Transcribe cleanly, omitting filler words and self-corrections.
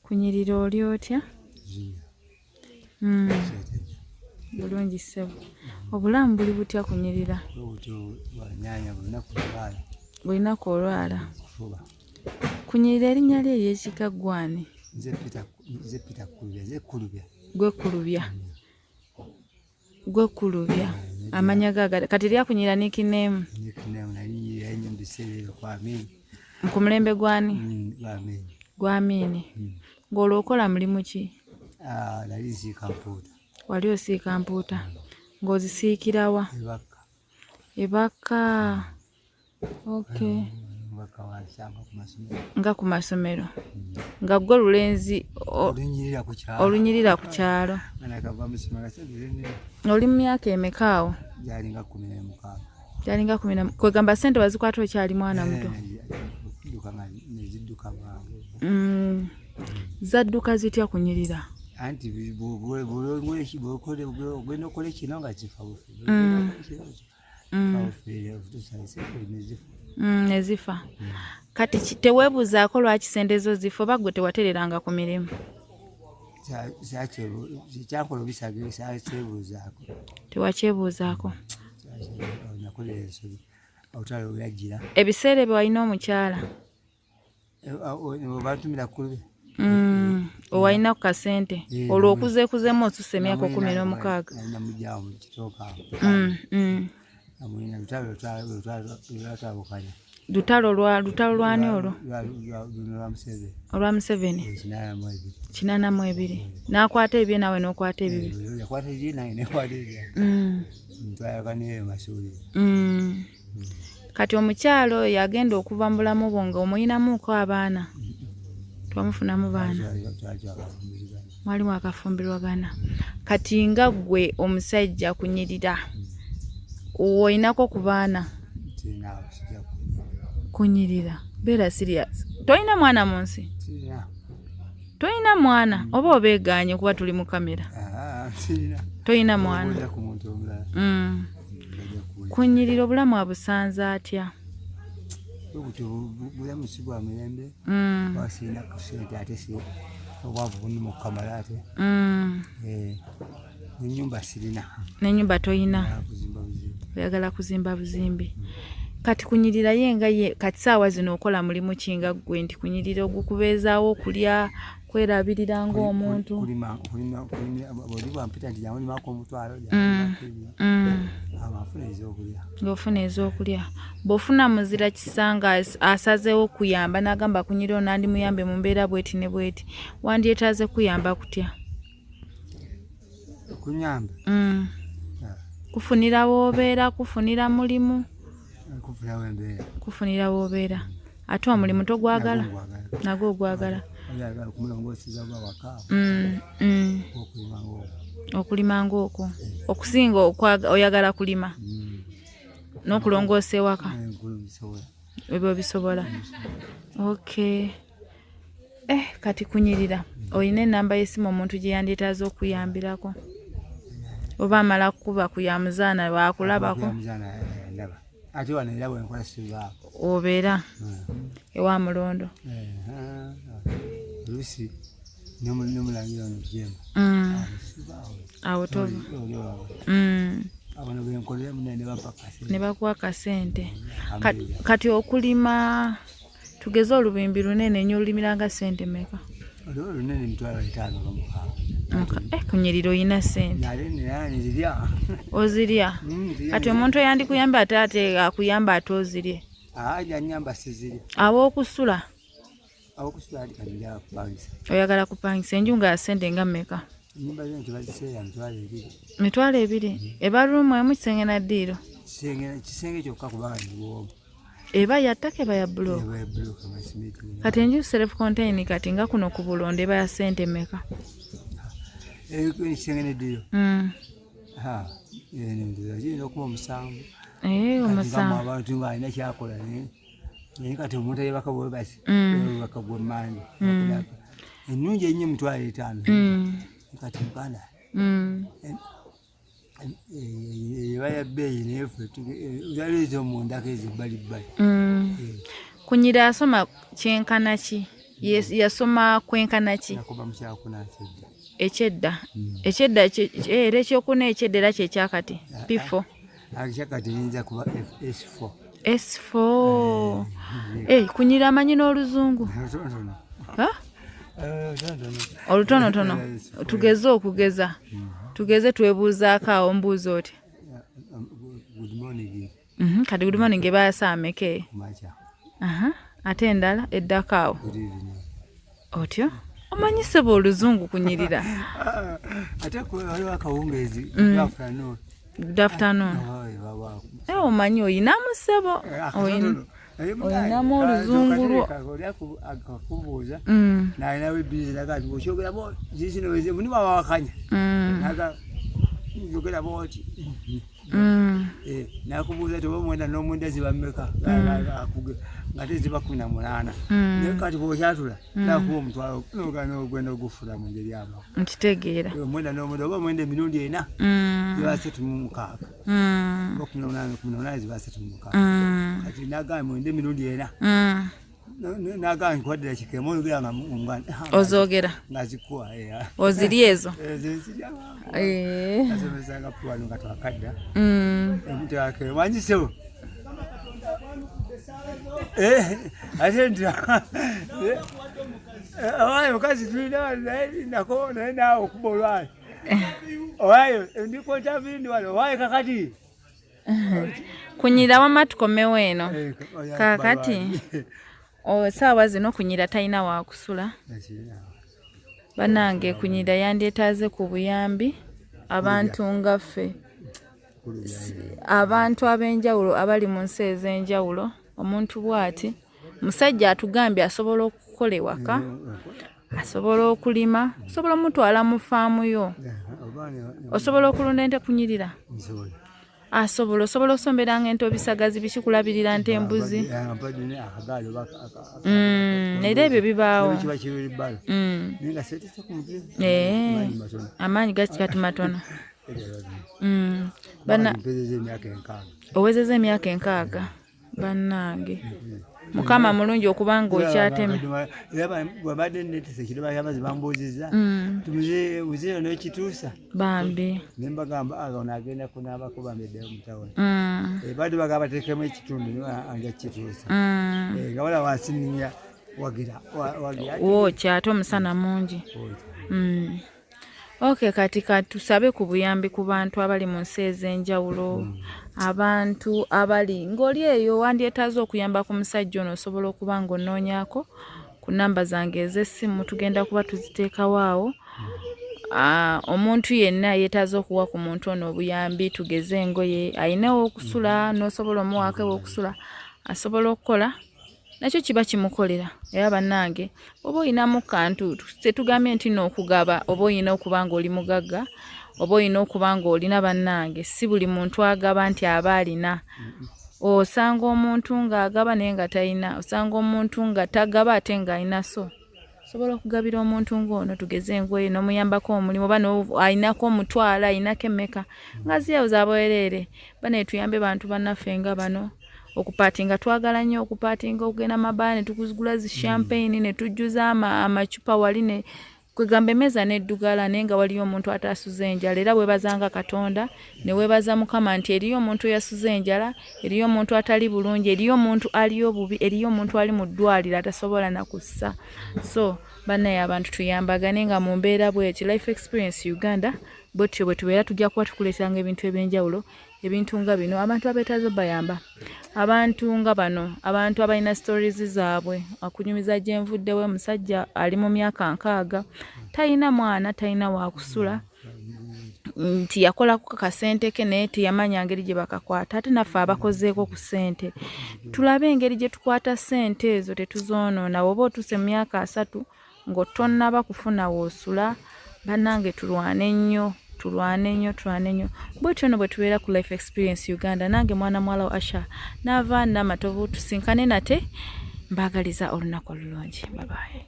Kunyirira oli otya? Bulungi ssebo. Obulamu buli butya kunyirira? Buli lunaku olwala. Kunyirira erinnya lye ery'ekika ggwe ani? Gwe Kkulubya. Gwe Kkulubya. Amannya go aga kati erya Kunyirira nickname? Ku mulembe gw'ani? Gwa Amini. Ng'olwo okola mulimu ki? Nali nsiika mpuuta. Wali osiika mpuuta. Ng'ozisiikira wa? Ebakka. Ebakka. Okay. Nga ku masomero. Nga ggwe lulenzi olunyirira ku kyalo. Oli mu myaka emeka awo? Gyalinga 16. Gyalinga kumi na kwegamba ssente wazikwata okyali mwana muto. Zadduka zitya kunyirira? Anti ogenda okola kino nga kifa bufi. Nezifa. Kati teweebuuzaako lwaki ssente zo zifa oba ggwe tewatereranga ku mirimu? Kyankola obi sakyebuuzaako. Tewakyebuuzaako. Nakolera ensobi olutalo we yajjira. Ebiseera ebyo walina omukyala? Bantumira Kkulubya. Owalina ku kasente olwo okuzeekuzeemu osusse emyaka 16. Nalina mujjawo mu kitooka awo. Namulina lutalo lwatwabukanya. Lutalo lwa lutalo lwani olwo? Luno lwa Museveni. Olwa Museveni. 82. 82. N'akwata ebibye naawe n'okwata ebibye. Yakwata ebibye nange nekwata ebyange. Twayawukana eyo Masuuliro. Kati omukyala oyo yagenda okuva mu bulamu bwo nga omuyinamuuko abaana? Twamufunamu baana? Mwali mwakafumbirwagana. Kati nga ggwe omusajja kunyirira, olinako ku baana? Kunyirira. Beera serious. Tolina mwana mu nsi? Tolina mwana oba obeegaanye kuba tuli mu kamera? Tolina mwana. Kunyirira obulamu abusanze atya? Bulamu si bwa mirembe. Sirina ssente ate obwavu bunnuma okukamala ate. N'ennyumba sirina. N'ennyumba toyina? Oyagala kuzimba buzimbi. Kati kunyirira ye nga ye kati saawa zino okola mulimu ki nga ggwe nti kunyirira ogukubeezaawo okulya kwerabirira ng'omuntu? Oli bwampita nti jangu limako omutwalo nfuna ez'okulya. Ng'ofuna ez'okulya. Bw'ofuna muzira kisa nga asazeewo okuyamba n'agamba kunyirira ono andimuyambe mu mbeera bw'eti ne bw'eti, wandyetaaze kuyamba kutya? Okunyamba? Kufunira w'obeera, kufunira mulimu? Kufunira wembeera. Kufunira w'obeera. Ate omulimu togwagala? Nagwo ogwagala. Okumulongooseza waka. Okulima ng'okwo. Okusinga oyagala kulima n'okulongoosa ewaka. Ebyo obisobola. Okay. Kati kunyirira olina ennamba y'essimu omuntu gye yandyetaaze okuyambirako? Oba amala kukuba ku ya muzaana bw'akulabako? Ate wano era bwenkola sivaako. Obeera ewa Mulondo. Oluusi n'omulangira ono Jemba. Awo tova. Wano bwenkolera munne ne bampa kasente. Ne bakuwa kasente. Kati okulima tugeze olubimbi lunene nnyo olulimira nga ssente mmeka? Olwo lunene 500,000 oba 6,000. Kunyirira olina ssente. Nzirya. Ozirya? Kati omuntu eyandikuyamba ate ate akuyamba ate ozirye? Yanyamba sizirya. Aw'okusula? Awokusula ati kati njagala kupangisa. Oyagala kupangisa enju nga ya ssente nga mmeka? Ennyumba zino tebaziseera 20,000. 20,000? Eba ruumu emu kisenge na ddiiro? Kisenge kyokka kubanga ndiwoomu. Eba ya ttaka eba ya bbulooka? Eba ya bbulooka nga simiti. Kati enju self contained kati nga kuno ku Bulondo eba ya ssente mmeka? Ekisenge n'eddiiro? Kiyinza okuba 7. Omusanvu. Abantu ng'alina kyakola naye kati omuntu ayebaka bwebasi webaka gwe mmande. Ennungi ennyo 50,000. Kati muganda. Eba ya bbeeyi naye ffe zali ez'omundako ezo ebbalibbali. Kunyira asoma kyenkana ki? Yasoma kwenkana ki? Ekyedda. Ekyedda era ekyokuna ekyedda era kyekyakati P4. Ekyakati yinza kuba S4. S4. Kunyira amanyi n'oluzungu. Olutonotono. Tugeze okugeza. Tugeze twebuuzaako awo mbuuza oti. Good morning. Kati good morning ebaasa ameke. Ate endala eddako awo. Otyo? Omanyi ssebo oluzungu kunyirira. Ate waliwo akawungeezi. Good afternoon. Good afternoon. Omanyi oyinamu ssebo. Oyinamu oluzungu lwo. Akakubuuza. Nalinawo ebizinesi naga nti bw'okyogera bw'oti buni bawakanya. Naga njogera bw'oti. Nakubuuza ti oba mwenda n'omwenda ziba mmeka ngate ziba 18. Naye kati bw'okyatula nakuwa omutwalo n'ogenda ogufuna mu ngeri abawo. Nkitegeera. Omwenda n'omwenda oba omwenda emirundi 4 ziba 36. Oba 18 18 ziba 36. Kati nagamba mwenda emirundi 4. Nagamba nkwadde kikemo olugera nga ozoogera. Nga zikuwa. Oziri ezo. Nasomesanga puwano nga twakadda. Wangi ssebo. Ate nti owaye mukazi tulina naye nako naye naawe okuba olwayo. Owaye ndi kwetavindi wano owaye kakati. Kunyira wamma tukomewo eno. Kaakati saawa zino kunyira talina waakusula. Bannange kunyira yandyetaaze ku buyambi abantu nga ffe. Abantu ab'enjawulo abali mu nsi ez'enjawulo omuntu bw'ati musajja atugambye asobola okukola ewaka, asobola okulima, osobola omutwala mu faamu yo, osobola okulunda ente kunyirira. Asobola osobola osomberanga ente obisagazi biki kulabirira nte embuzi. Era ebyo bibaawo. Amaanyi gakikati matono. Owezezza emyaka 60 bannange. Mukama mulungi okubanga okyatema. Bwabadde neetese ekiro amazzi bambuuzizza. Muzeeyo n'ekituusa. Bambi. Ne mbagamba ono agenda kunaabako bameddeyo mu tawuni. Badde bagamba bateekemu ekitundu anja kituusa. Nga wala wansi nninya wagira. Wookya ate omusana mungi. Okay, kati katusabe ku buyambi ku bantu abali mu nsi ez'enjawulo, abantu abali ng'oli eyo wandyetaaze okuyamba ku musajja ono osobola okuba ng'onoonyaako ku namba zange ez'essimu tugenda kuba tuziteekawo awo. Omuntu yenna yeetaaze okuwa ku muntu ono obuyambi tugeze engoye alina ew'okusula n'osobola omuwaako ew'okusula asobola okukola nakyo kiba kimukolera. Era bannange oba olinamu kantu tetugambye nti n'okugaba oba olina okuba ng'oli mugagga oba olina okuba ng'olina bannange si buli muntu agaba nti aba alina. Osanga omuntu ng'agaba naye nga talina, osanga omuntu nga tagaba ate ng'alina. So osobola okugabira omuntu ng'ono tugeze engoye n'omuyambako omulimu oba alinako omutwalo alinako emmeka nga ziyawo za bwereere. Banaye tuyambe bantu bannaffe nga bano. Okupaatinga twagala nnyo okupaatinga okugenda mabaala ne tugula zi champagne ne tujjuza amacupa wali ne kwegamba emmeeza n'eddugala naye nga waliyo omuntu ataasuze enjala. Era weebazanga Katonda ne weebaza Mukama nti eriyo omuntu eyasuze enjala, eriyo omuntu atali bulungi, eriyo omuntu ali obubi, eriyo omuntu ali mu ddwaliro atasobola na kussa. So bannaye abantu tuyambagane nga mu mbeera bw'eti. Life Experience Uganda bwetutyo bwe tubeera tujja kuba tukuleeteranga ebintu eby'enjawulo ebintu nga bino abantu abeetaaze bayamba abantu nga bano abantu abalina stories zaabwe akunyumiza gye nvuddewo musajja ali mu myaka 60 talina mwana talina waakusula nti yakolako kasente ke naye teyamanya ngeri gye bakakwata. Ate naffe abakozeeko ku ssente tulabe engeri gye tukwata ssente ezo tetuzoonoona. Bw'oba otuuse mu myaka 30 ng'otonnaba kufuna woosula bannange tulwane nnyo tulwane nnyo tulwane nnyo. Bwetyo nno bwe tubeera ku Life Experience Uganda. Nange mwana muwala wa Asha naava Namatovu, tusinkane nate, mbaagaliza olunaku olulungi. Bye bye.